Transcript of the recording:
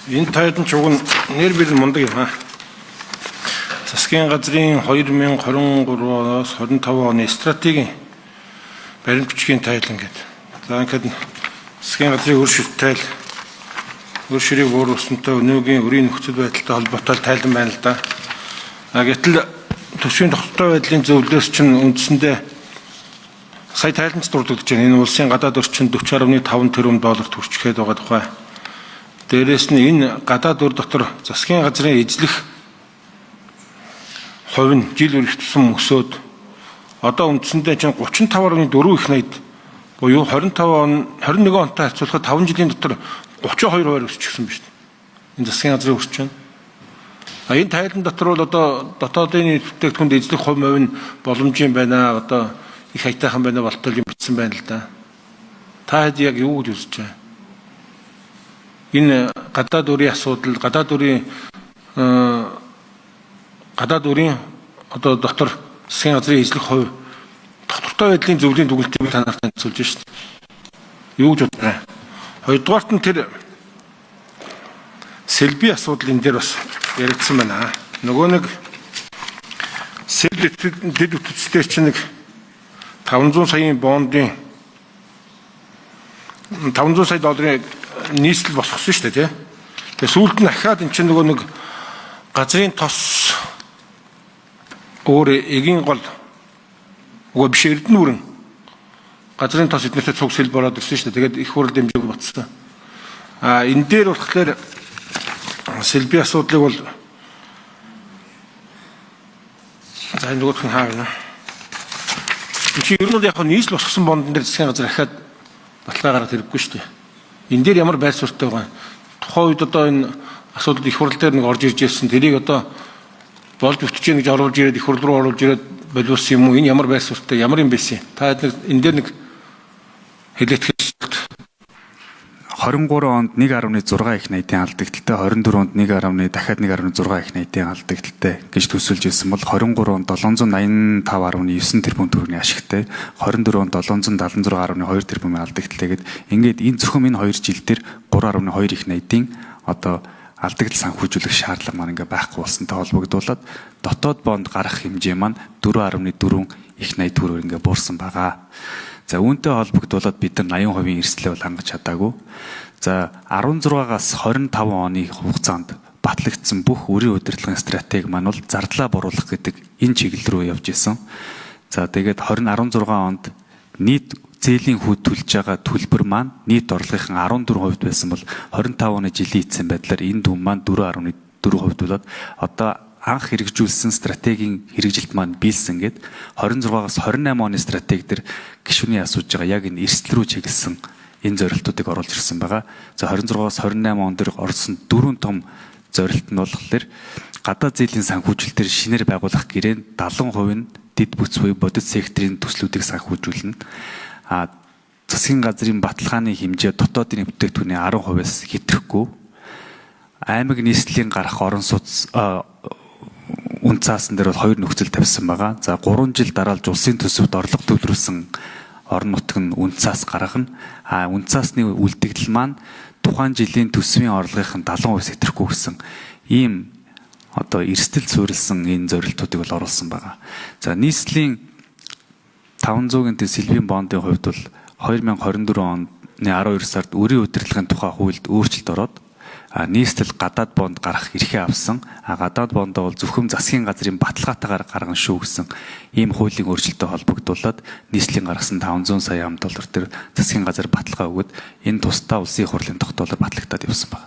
Энэ тайлан ч уг нь нэр бэр нь мундаг юм аа. Засгийн газрын 2023-оос 25 оны стратегийн баримт бичгийн тайлан гэдэг. За ингээд засгийн газрын өр ширтэл өр ширийг бууруулсантай өнөөгийн өрийн нөхцөл байдалтай холбоотой тайлан байна л да. А гэтэл төсвийн тогтолтой байдлын зөвлөлөөс чинь үндсэндээ сая тайланч дурддагч байна. Энэ улсын гадаад орчинд 40.5 тэрбум долларт хүрчгээд байгаа тухай. Дээрээс нь энэ гадаад өр дотор засгийн газрын эзлэх хувь нь жил үрэх тусам өсөөд одоо үндсэндээ чинь 35.4 их 80 буюу 25 он 21 онтой харьцуулахад 5 жилийн дотор 32% өсчихсөн ба шүү дээ. Энэ засгийн газрын өрч байна. А энэ тайлан дотор бол одоо дотоодын нийт бүтээгдэхүүнд эзлэх хувь мовь нь боломжийн байна. Одоо их аятайхан байна болтол юм бичсэн байна л да. Та хэд яг юу гэж үзэж байна? Энэ гадаад өрийн асуудал, гадаад өрийн одоо дотор засгийн газрын эзлэх хувь тогтвортой байдлын зөвлөлийн дүгнэлтийг та нарт танилцуулж шít. Юу гэж бодож байна? Хоёрдугаарт нь тэр сэлби асуудал энэ дээр бас яригдсан байна. Нөгөө нэг сэл дэд бүтцтэй чинь нэг 500 саяын бондын 500 сая долларын нийслэл босгосон шүү дээ, тий. Тэгээ сүүлд нь ахаад эн чинь нөгөө нэг газрын тос өөр эгийн гол үгүй биш Эрдэнэ бүрэн газрын тос эднэртэй цуг сэл бороод ирсэн шүү дээ. Тэгээд их хурл дэмжиг ботсон. А энэ дээр болохоор сэлбийн асуудлыг бол за энэ нөгөөх нь хаа вэ? Энд чи ер нь бол яг нийслэл босгосон бондон дээр засгийн газар ахаад баталгаа гаргах хэрэггүй шүү дээ. Энэ дээр ямар байр суурьтай байгаа юм? Тухайн үед одоо энэ асуудал их хурл дээр нэг орж ирж ирсэн. Тэрийг одоо болж бүтэж гин гэж оруулж ирээд их хурл руу оруулж ирээд боловсон юм уу? Энэ ямар байр суурьтай, ямар юм бэ? Та нэг энэ дээр нэг хэлээтгэх 23 онд 1.6 их 80-ийн алдагдaltaй, 24 онд 1. дахиад 1.6 их 80-ийн алдагдaltaй гэж төсөөлж ирсэн бол 23 онд 785.9 тэрбум төгрөгийн ашигтай, 24 онд 776.2 тэрбумын алдагдaltaй гэд ингээд энэ зөвхөн энэ 2 жил дээр 3.2 их 80-ийн одоо алдагдал санхүүжүүлэх шаардлага маань ингээ байхгүй болсонтой холбогдуулаад дотоод бонд гарах хэмжээ маань 4.4 их 80 төгрөгөөр ингээ буурсан байгаа. За үүнтэй холбогдуулаад бид нар 80% эрсдлээ бол хангаж чадаагүй. За 16-аас 25 оны хугацаанд батлагдсан бүх өрийн удирдлагын стратеги маань бол зардлаа бууруулах гэдэг энэ чиглэл рүү явж исэн. За тэгээд 2016 онд нийт зээлийн хүү төлж байгаа төлбөр маань нийт орлогын 14% байсан бол 25 оны жилийн эцсийн байдлаар энэ дүн маань 4.4% болоод одоо анх хэрэгжүүлсэн стратегийн хэрэгжилт маань биелсэн гээд 26-аас 28 оны стратеги дээр гишүүний асууж байгаа яг энэ эрсдэл рүү чиглэсэн энэ зорилтуудыг оруулж ирсэн байгаа. За 26-аас 28 он дээр орсон дөрвөн том зорилт нь болохоор гадаад зээлийн санхүүжилтээр шинээр байгуулах гэрээнд 70% нь дэд бүц буюу бодит секторын төслүүдийг санхүүжүүлнэ. А засгийн газрын баталгааны хэмжээ дотоодын бүтээгдэхүүний 10%-аас хэтрэхгүй. Аймаг нийслэлийн гарах орон сууц үн цаасан дээр бол хоёр нөхцөл тавьсан байгаа. За 3 жил дараалж улсын төсөвт орлого төлрүүлсэн орон нутг нь үн цаас гаргана. А үн цаасны үлдэгдэл маань тухайн жилийн төсвийн орлогын 70% хэтрэхгүй гэсэн ийм одоо эрсдэл суурилсан энэ зорилтуудыг бол оруулсан байгаа. За нийслэлийн 500-ын сэлбийн бондын хувьд бол 2024 оны 12 сард өрийн удирдлагын тухай хуульд өөрчлөлт ороод нийслэл гадаад бонд гарах эрхээ авсан. А гадаад бондоо бол зөвхөн засгийн газрын баталгаатайгаар гаргана шүү гэсэн ийм хуулийн өөрчлөлттэй холбогдуулаад нийслэлийн гаргасан 500 сая ам доллар дээр засгийн газар баталгаа өгөөд энэ тусдаа улсын их хурлын тогтоолоор батлагдаад явсан байна.